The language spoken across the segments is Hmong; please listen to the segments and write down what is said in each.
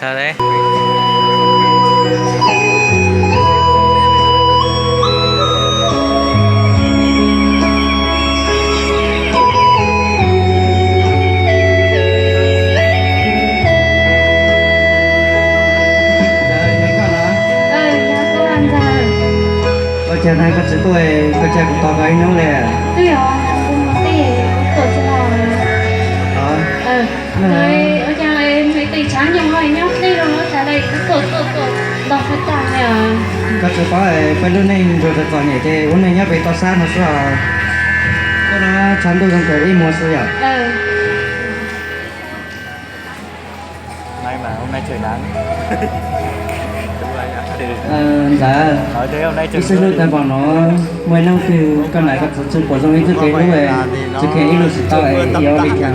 Tag le. Ua cas na koj tsis tuaj, koj tsis kuv tos koj ib hnub li? Ua cas me tes tshav nyoos nyob deb rau lub tshav dai kuv tuaj tuaj tuaj nto qhov tag li os. Koj tsis paub peb lub neej nrug txom nyem ces ua neej nyob pem toj sab no xwb os. Koj no tshav ntuj zoo kawg ib muag xwb yom. Ntawd, ib xib hlub tag npaum no, muaj ib hnub twg koj nam koj txiv tsis pom zoo ib txoj kev hlub, tsis kheev ib lus tsis tau es yuav ua li cas?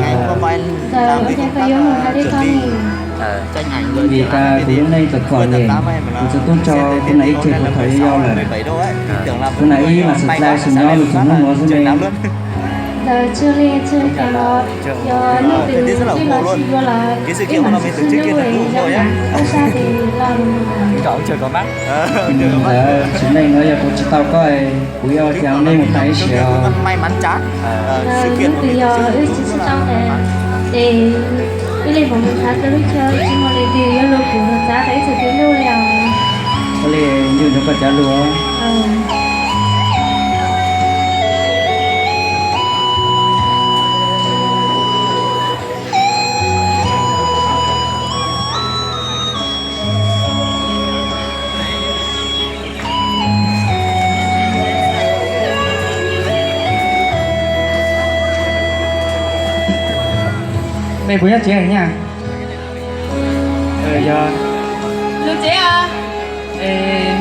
Vim tas kuv lub neej txom txom nyem, kuv tsis tub tso kuv nam ib txhis puag thaum yau yau lawm. Kuv nam ib mas tsis tau sim nyob lus txog hnub nuav xwb ne. Ntawd tsis li tsis li cas los yog leej twg tij los tsis yuav lawm, ib mam tsis txhij hlub yog nam txhij toj sab tes los. Ntawd tsis neej no yog kuv tsis tau koj, kuv yuav ua cas nej mus tag ib sim os. Ntawd leej twg yog wb tsis txhij tau tes, ces wb li mam mus nrhav tau lub chaw tsis muaj leej twg yuav lug kuv txav tau ib txhis tij hlub li os. Ua li yug nrog koj cov lus. Mej puas nyob tsev nyaj? Yog. Lug tsev os.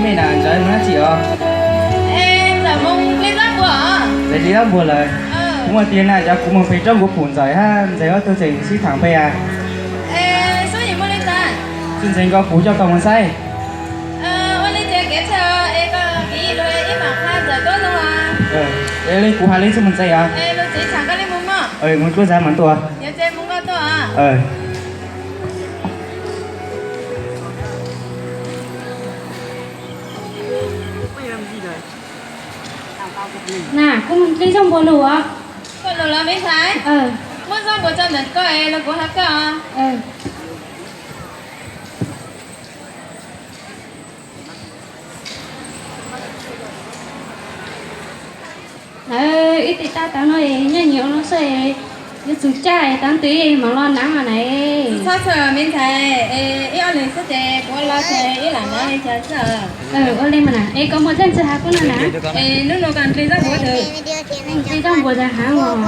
Mej nam ntxawm moog dlaab tsi os? Ntxawm moog dlej zaub npua os. Ntxawm dlej zaub npua lawm. Kuv muaj tiag na, cov kuv moog pem roob kuv pum ntxawm hab ntxawm ob tug tseem sib thaam peb a. Xub yim muaj li ntawd. Txij ntxhais nkaus kuv coj koj moog saib. Ua li ces kev txhawj es koj kev ib mam qha ntxawm tuab lug. Li kuv has li xwb moog ntxawm os. Lug tsev tsaam koj li moog mog. Moog dluab ntxhais mas tuaj. Yog ces moog koj tuaj. Na, kuv moog dlej zaub npua lug os. Koj lug los me ntxhais. Muab zaub npua tso ntawm koj es lug kuv has koj. Lawv ib teg tab tau no nyob nyias ua lub sab, yuav tsum caj es tau ntws mam los naav na. Txhob txhawj me ntxhais, ib ob leeg xwb ces kuv ua los ces ib lam naav li cas xwb. Ua li mas na, es koj muaj dlaab tsi has kuv no na? Es nub nua koj dlej zaub npua twg? Dlej zaub npua twg has os?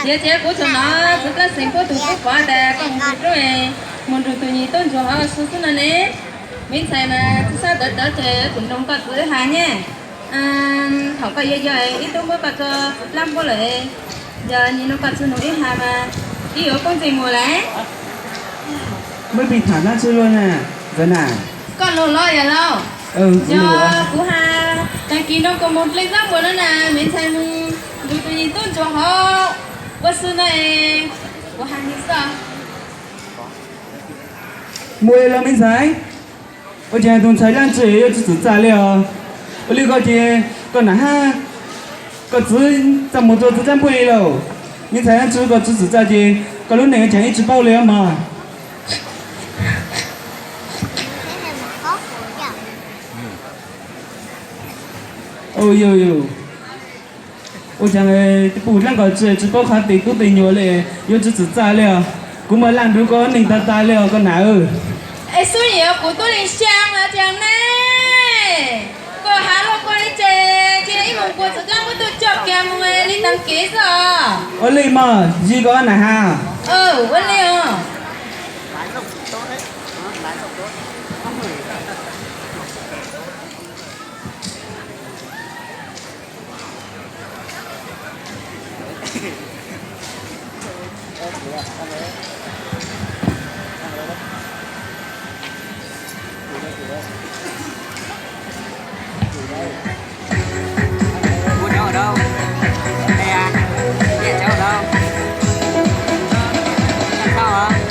Yog ces kuv txhua no txiv dlaab xeem puab tug tub pov tas koj mus nrug tub, mus nrug tug nyuas tub ntsuag hov su xwb no ne. Me ntxhais mas txhob sab dawv dawv ces kuv noog koj txiv has nyab. Thaum koj yog yog ib tug muab koj tso txiv dlaab npua lawm, yog nyuas nua koj txhua nug ib has mas ib yuav poob ntsej muag lawm. Muaj pim tham dlaab tsi luaj na, Ntxawm na? Koj lug los yawm laug? Yog kuv has, taag kis no koj mus dlej zaub npua no na, me ntxhais mus nrug tug nyuas tub ntsuag hov ua su no es kuv has nwg xwb. Mus los me ntxhais. Ua cas tug ntxhais dlaab tsi yuav tsi txwm txaj li os? Ua li koj ces koj nam hab koj txiv txaj muag rua txiv dlaab npua li lauj. Me ntxhais dlaab tsi koj tsi txwm txaj ces koj lub neej ua cas ib tsi paub li os mog. Ua cas pum dlaab koj tsi tsi paub qhov tes tub tes nyuas li, yuav tsi txwm txaj li os. Kuv mas laj nrug koj neeg tag tag li os koj nam. Es xub yim kuv tub li xyaa los tias ne, koj has luaj koj li ces cia ib mus npua txiv dlaab npua tuaj coj kiag mus li taag kev xwb os. Ua li mog, Zib koj nam has. Ua li os. Ua, cháu ở đâu? Đây à? Nhà cháu ở đâu? Đằng sau hả?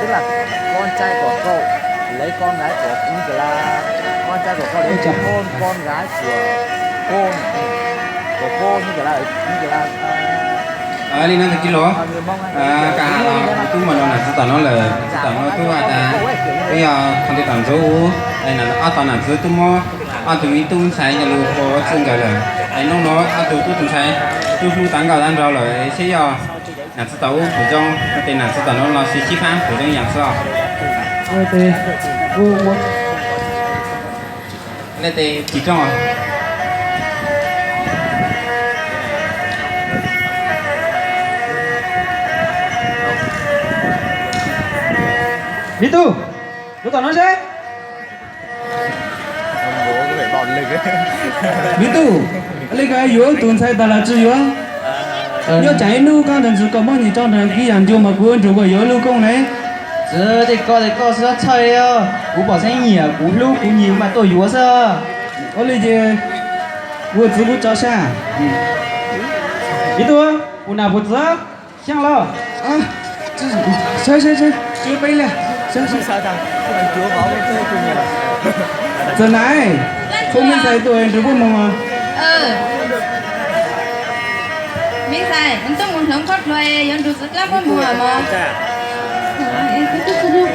Tức là con trai của cậu lấy con gái của Nicola, con trai của con lấy chồng, con con gái của cô, của cô Nicola, Nicola. Li no tag kis los, ka has los tub mas no nam txiv tom no lawm, txiv tom no tub has tas, twb yog qhov ntawd tom ntxuav ub, ob tog nam txiv tub muab ob tug me tub ntxhais coj lug ua txij nkawm lawm. Es hnub no ob tug tub tus ntxhais tub hlub tag nkauj tag nraug lawm, saib yog nam txiv tom ub puas zoo, no ces nam txiv tom no los sis sib faib puas zoo yam xwb os. Tes, tes tsis rooj. Me tub, yuav tom no seb. Me tub, li ko yuav tus ntxhais tas los tsis yuav? Nyob tsam ib hnub koj ntawd ntxim koj muab nyiam tso nrog kib yam ncua mas kuv nrug koj yuav lub koob ne. Txawm tias koj tias koj xwb txhawj os, kuv pom xeeb nyiam kuv hlub kuv nyiam mas tuaj yuav xwb. Ua li ces kuv txwv kuv tso sab. Me tub, puas nam puas txiv? Xyaj los? Saib saib saib, tsuav peb li. Txawm na, kuv me ntxhais tuaj nrug puab moog. Me ntxhais, tuaj moog hloov qhov dluag yuav nrug txiv dlaab puab moog mog. Kuv tub tsi hlub kuv,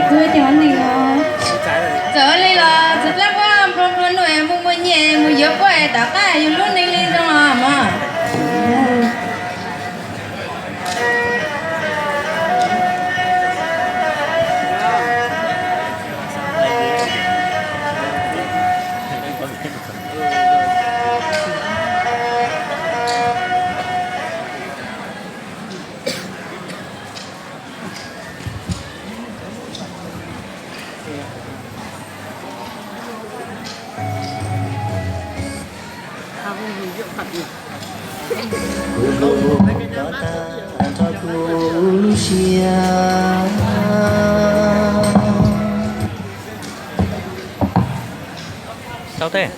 kuv ua cas ua neeg os. Txawm ua li los txiv dlaab puab nplua nplua nuj mus muaj nyiaj mus yuav puab, tom qab yug lub neej li zoo los mog. Tau tes.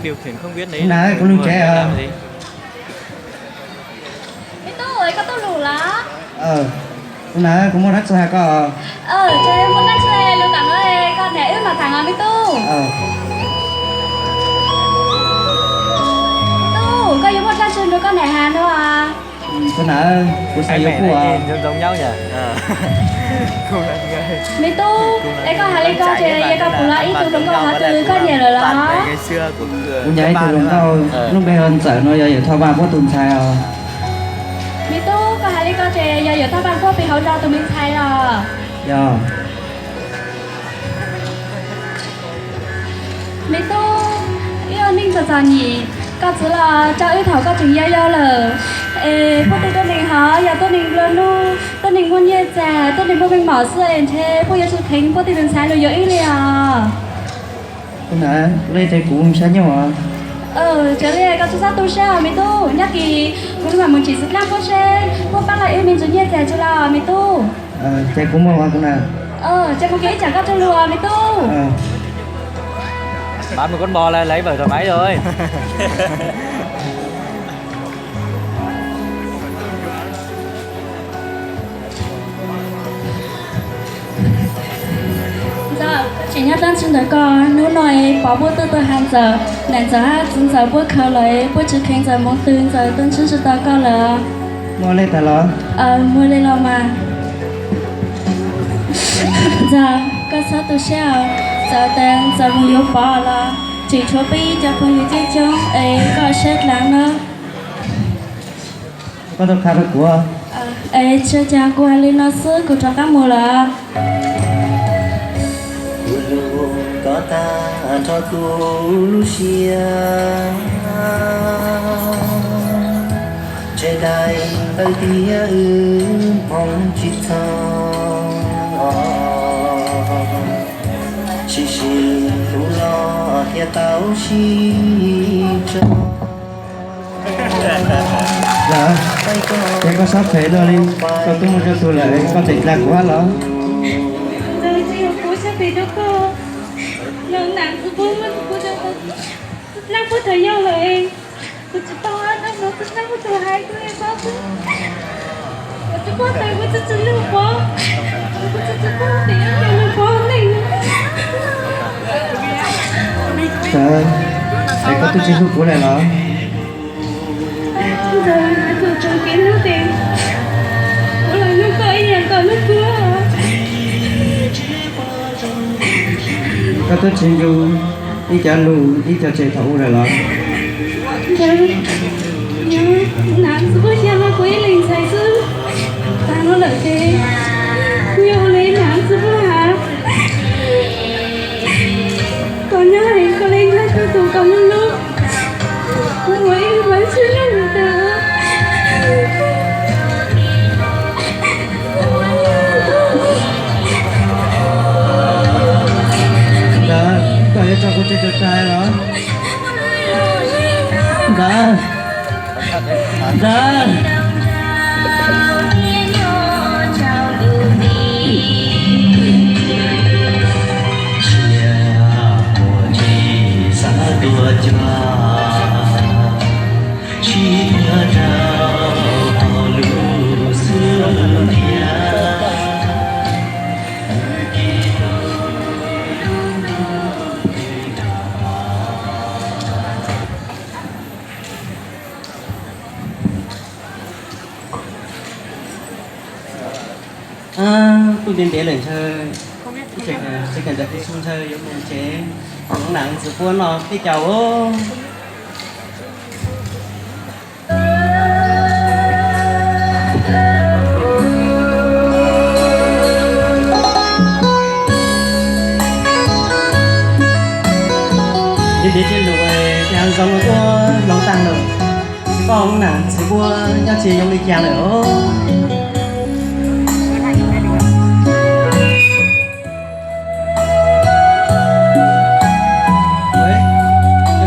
Kuv na, kuv lug tsev os. Me tub, koj tuaj lug los? Kuv na, kuv muaj dlaab tsi has koj? Ces muaj dlaab tsi lug tom no koj nam wb mam thaam os me tub. Me tub, koj yuav muaj dlaab tsi lug koj nam has nuav. Koj na, kuv xav yuav kuj. Me tub, es koj hais li ko ces yog koj pum los ib tug hluas nkauj hov twg koj nyiam lawm los? Kuv nyiam ib tug hluas nkauj lub npe hu Ntxawm no, yog Yawm Thoj Vaj Puab tus ntxhais os. Me tub, koj hais li ko ces yog Yawm Thoj Vaj Puab pem hauv zos tus me ntxhais los? Yog. Me tub, wb ua neej txom txom nyem, koj txiv los tso wb thaum koj tseem yau yau lawm. Es puab tej tuab neeg hov yog tuab neeg nplua nuj, tuab neeg muaj nyiaj txiag, tuab neeg muaj meej mom xwb es ntshe puab yuav tsis kheev puab tej tus ntxhais los yuav wb li os. Kuv na, lej ces kuv saib nyuj os. Tsav li koj tsis txhob tu siab os me tub, nyob kis kuv mam mus tsim xwm dlaab puab seb puab pab los wb me ntsis nyiaj txiag tsi los me tub. Ces kuv mus os kuv na. Ces mus kis ib tsam koj tsuas lug me tub. Bán một con bò là lấy bảy thoải mái rồi. Ntxawm, tseem nyob dlaab tsi ntawm koj? Hnub no pov puab tuaj tuaj has Ntxawm, nam Ntxawm hab txiv Ntxawm puab khaws lawm, puab tsis kheev Ntxawm moog twg, Ntxawm tuaj ntsib tsi tau koj lawm. Muaj li tas los? Muaj li los mas. Ntxawm, koj txhob tu siab os. Txawm tas Ntxawm moog yuav pov los tseem tshuav peb ib co phooj ywg coob coob es koj saib dlaav na. Koj tau qha rau kuv. Es tsi cas, kuv has li no xwb, kuv rov qaab mus lawm. Kuv lug koj tag nrho kuv lub siab, ntshe daim tawv tiag wb hmoov tsis txog. Sim sim hlub los thiaj tau sib tso. Ces koj sab phem dua li, koj tub muaj zog tug lawm koj tseem dlha kuv hab los? Kuv sab phem rau koj, nam txiv puab muab kuv dlaab puab thaum yau lawm, kuv tsis tau hab dlaab no, kuv dlaab puab thaum hais kuv li pab xwb. Kuv tsis paub tas kuv tsis tsis lug pov, kuv tsis tsis paub tas yuav coj lug pov neej. Ntxawm, es koj tub tsis hlub kuv lawm los? Ntxawm, kuv tsoom kev hlub tes, kuv los nug koj ib yam kom nug kuv. Koj tub tsis ncu ib co lug ib co tseg thaum ub lawm los? Nam txiv puab xyov hlo kuv ib leeg ntxhais xwb. Taag no lawm ces kuv yuav ua le nam txiv puab has, kom nyob heev, kom le nyob tug tus kom lub lub, kuv ua ib lub vaj sib lug tas. Ntxawm, koj yuav tso kuv tseg tag los? Ntxawm, Ntxawm. Tsiaj muaj tsis xav tuaj cuag, tsis tuaj raug hauv lub xub ntiag. Kuj ntev ntev lawm ntshe, ib tsam ntawm kuv xub ntshe yuav mus tsev, kuv nam txiv puab no peb caug. Ntev ntev tsis lug, cas zoo ua tuaj hloov taag lawm. Tsis paub nam txiv puab nyob tsev zoo li cas lawm os.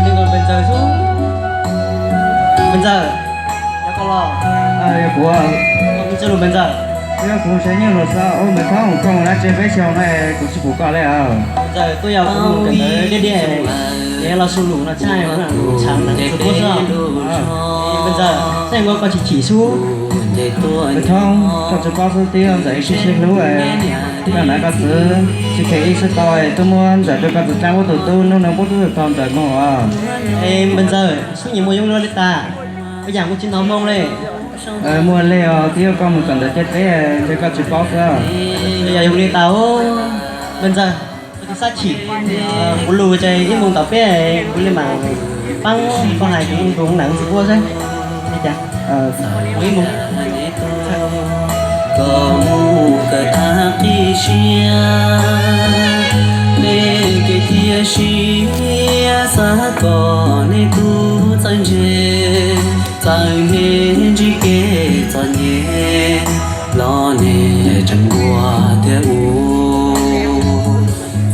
Npe Ntxawm xwb. Npe Ntxawm, yog koj los? Yog kuv. Koj mus txug lug Npe Ntxawm? Yog kuv saib nyuj los xwb. Ub, Npe Thoob, koj mus dab tsi peb xyoo no kuv tsis pum koj li os. Ntxawm, twb yog kuv mus kawm ntawv diaj diaj, es los su lus no tshaj, kuv nam txiv puab xwb. Npe Ntxawm, xyov koj tsis chim xwb. Npe Thoob, koj tsis paub xwb, twb yog Ntxawm ib sib sib hlub, koj nam koj txiv tsis kheev ib sib tau, twb muab Ntxawm rau koj txiv dlaab puab tug tub, nub nua puab tub tau Ntxawm moog os. Es Npe Ntxawm, xub nyiam muaj yoo luaj li tas, ua yaam kuv tsis nov moo le. Muaj lej os, twb yog koj mus kawm ntawv caij teb, ntshe koj tsis paub xwb. Yog li tas, me ntxawg, koj tsis xav chim, kuv lus ces ib moos tom peb kuv li mam paab koj hais kuv tus nam txiv quaj xwb. Li cas? Ib moos. Koj mus kawm tag qib siab, nej kev thiaj siab, xav kom nej tub txawj ntse, txawj hnov ntsib kev txom nyem, los nej tseem ua thiab ua,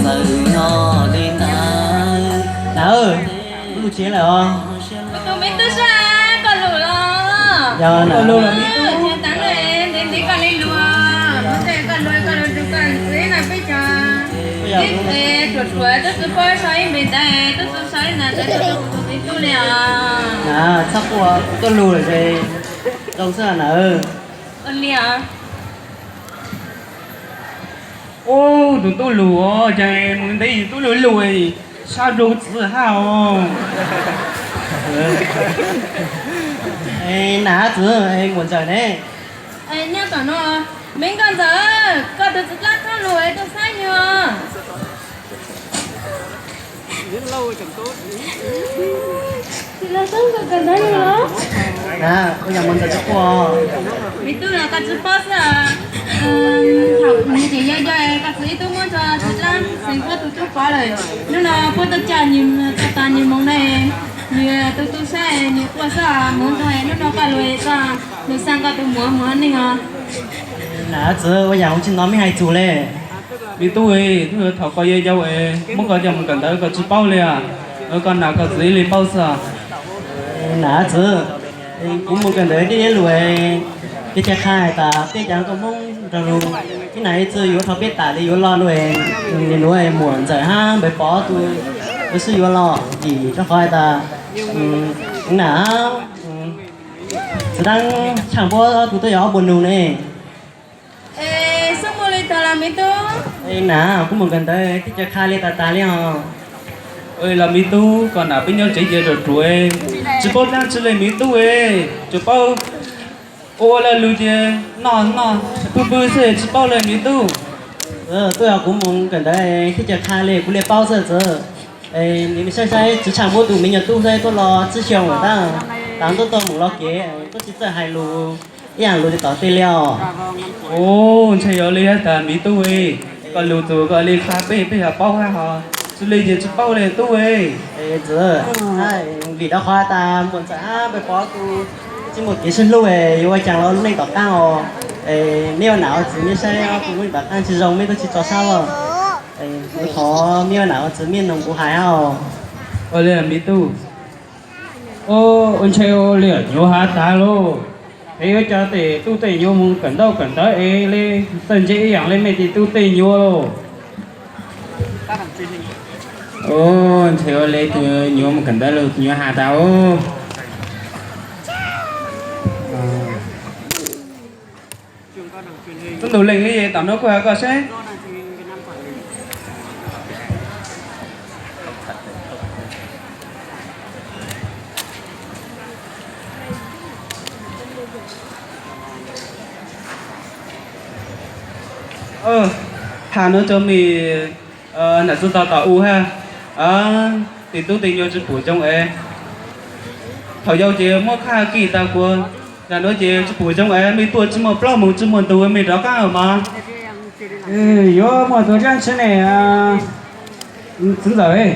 txawj nyob li ntawd. Nav, lub lus tsev lawm os. Kuv tus me tub sab, koj lus los? Yog, koj lus los me tub. Tsev tav ne, ntev ntev koj li lus, muab tej koj lus, koj lus rau koj txiv na peb cov. Ib txhia ruam ruam tub txwv paub so ib npe ntawd, tub txwv so ib npe ntawd, tub txwv kuv tus me tub li os. Nav, txhob quaj, kuv tuaj lus lawm ces zoo xwb nawb. Ua li os. Ub, tus tub lus os, cas mus ntev tub lus lus, sab rau txiv hab os. Nam txiv, muam ntxawm ne? Nyob tom no, me nkauj ntxawm, koj tus txiv dlaab tub lus es tuaj saib nyuag. Txiv dlaab tub kawm ntawv los? Nav, ua cas muam ntxawm tsis quaj? Me tub los koj tsis paub xwb os. Thaum kuv niam tseem yau yau, koj txiv ib tug muab rau txiv dlaab xeev puab tus tub pov lawm. Hnub no puab tuaj coj nws, tau tas nws moog na, nws tu tu saib nws quaj xwb os. Mus ntoo, hnub no koj lug, koj lug xaa koj tus muam mus hov neeg os. Nav txiv, ua yam kuv tsis hnov mej hais txug le. Me tub, thaum koj yau yau es muab koj coj mus kawm ntawv koj tsis paub li, koj nam koj txiv li paub xwb. Nav txiv, kuv mus kawm ntawv dib dib lug, peb cav qha has tas peb cov nkauj Hmoob nrug lug, ib nam ib txwm yuav rho peb tam li yuav lo lug, nim nuav muam ntxawm hab npawg Pov tug yuav sib yuav los vim rau qhov has tas nam txiv dlaab tshaaj puab tug tuaj yog ob puas nug ne. Xub muaj li tag los me tub. Nam, kuv mus kawm ntawv teb chaws qha li tas tas li os. Los me tub, koj nam peb nyob tsev ces ruam ruam, tsis paub dlaab tsi le me tub, tsuas paub ua ua lawv lug ces noj noj pw pw xwb tsis paub le me tub. Tuaj yog kuv mus kawm ntawv teb chaws qha li kuv li paub xwb txiv. Nws saib saib tsis tshaaj puab tug me nyuam tub saib tuaj los tsib xyoo lawm tab, tas tuaj tau mus los kev tuaj tsis txawj hais lus ib yaam lus tsis tom tej li os. Ntshe yog li has tas me tub, koj lug txug koj li qha peb peb yog paub hab ho, tsis li ces tsis paub li tub. Txiv, vim rau qhov tas muam ntxawm hab npawg Pov tug tsis muaj kev sib hlub yuav ua caag los lub neej tom qaab os. Meb ua nam ua txiv mej saib ob tug lub neej tom qaab tsis zoo mej tub tsis tso sab los. Kuv thov mej ua nam ua txiv mej noog kuv hais hab os. Ua li me tub. Ua ntshe ua li nyuav has tas lauj. Es yuav coj tej tub tej nyuam mus kawm ntaub kawm ntawv es li txawj ntse ib yaam li mej tej tub tej nyuam lauj. Ntshe ua li tus nyuam mus kawm ntawv los nyuav has tas os. Tub ntug leej li tom no kuj has koj seb. Has nuav rua mej nam txiv tau tom u hab, tej tub tej nyuam tsis pum coob es. Thaum yau ces muab khaj kij tas kuas, zag nuav ces tsis pum coob es mej tuaj tsis muaj plaub moos tsis muaj ntug mej rov qaab mog. Yuav muaj tug dlaab tsi ne, txiv ntxawm.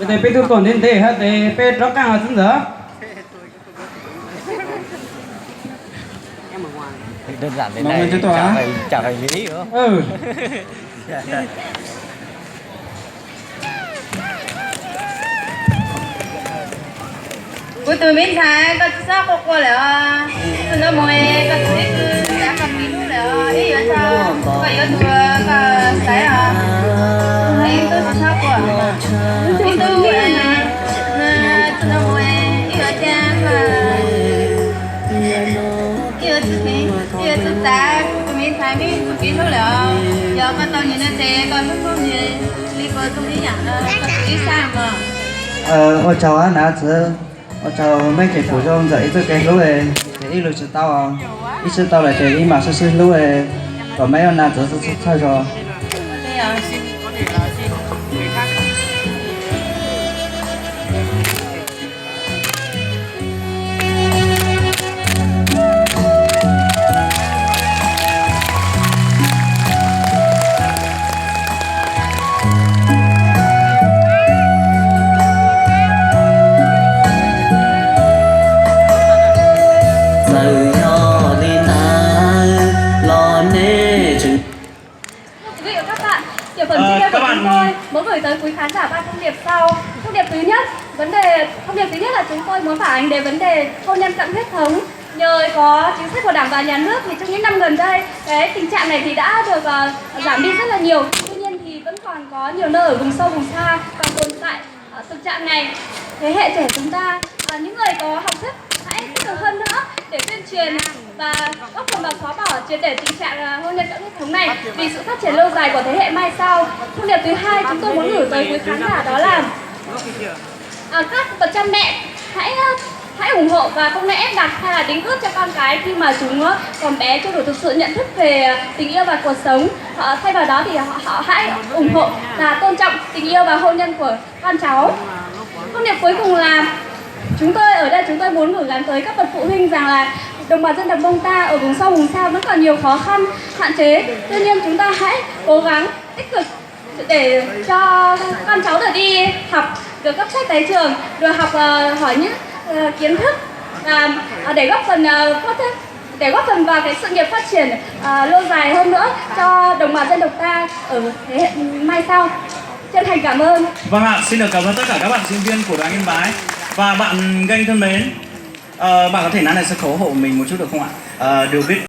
Tes peb tub tuaj ntev ntev hab tes peb rov qaab txiv ntxawm. Kuv tug me ntxhais, koj tsi xob quaj quaj lawm os. Txij nuav moog koj tsi txhua koj tsi hlub lawm os, ib yuav tau koj yuav tug koj xaiv os. Ib tug tsi xob quaj, ib tug, txij nuav moog ib yuav tau koj, ib yuav txhua, ib yuav txhua txav kuv tug me ntxhais, meb txhua kev hlub lawm os. Yog koj tau nwg nuav tes koj hlub hlub nwg li koj tug ib yaam, koj tug ib sab mog. Ua tsaug hab nam txiv. Ua tsaug mej ces kuv zoo ntawm ib txoj kev hlub, ces ib lub tsis tau, ib tsis tau lawm ces ib mam sib sib hlub, kom mej ua nas txawv txawj zog. Txawm yog li ntawd los nej tseem Thưa quý vị và các bạn, tiểu phẩm Ờ, tiếp theo các của chúng bạn tôi muốn gửi tới quý khán giả ba thông điệp sau. Thông điệp thứ nhất, vấn đề, thông điệp thứ nhất là chúng tôi muốn phản ánh đến vấn đề hôn nhân cận huyết thống. Nhờ có chính sách của Đảng và Nhà nước thì trong những năm gần đây, cái tình trạng này thì đã được ờ, giảm đi rất là nhiều. Tuy nhiên thì vẫn còn có nhiều nơi ở vùng sâu vùng xa còn tồn tại ờ, thực trạng này. Thế hệ trẻ chúng ta, ờ, những người có học thức hãy tích cực hơn nữa để tuyên truyền và góp phần vào xóa bỏ triệt để tình trạng ờ, hôn nhân cận huyết thống này vì sự phát triển lâu dài của thế hệ mai sau. Thông điệp thứ hai chúng tôi muốn gửi tới quý khán giả đó là à, các bậc cha mẹ hãy hãy ủng hộ và không nên ép đặt hay là đính ước cho con cái khi mà chúng còn bé chưa đủ thực sự nhận thức về tình yêu và cuộc sống. Họ, thay vào đó thì họ, họ hãy ủng hộ và tôn trọng tình yêu và hôn nhân của con cháu. Thông điệp cuối cùng là chúng tôi ở đây chúng tôi muốn gửi gắm tới các bậc phụ huynh rằng là đồng bào dân tộc Mông ta ở vùng sâu vùng xa vẫn còn nhiều khó khăn, hạn chế. Tuy nhiên chúng ta hãy cố gắng tích cực để cho con cháu được đi học, được cấp sách tới trường, được học ờ, hỏi những ờ, kiến thức và ờ, để góp phần ờ, phát để góp phần vào cái sự nghiệp phát triển ờ, lâu dài hơn nữa cho đồng bào dân tộc ta ở thế hệ mai sau. Chân thành cảm ơn. Vâng ạ, xin được cảm ơn tất cả các bạn sinh viên của đoàn Yên Bái. Và bạn Nganh thân mến, ờ, bạn có thể nắm lại sân khấu hộ mình một chút được không ạ? Ờ, được biết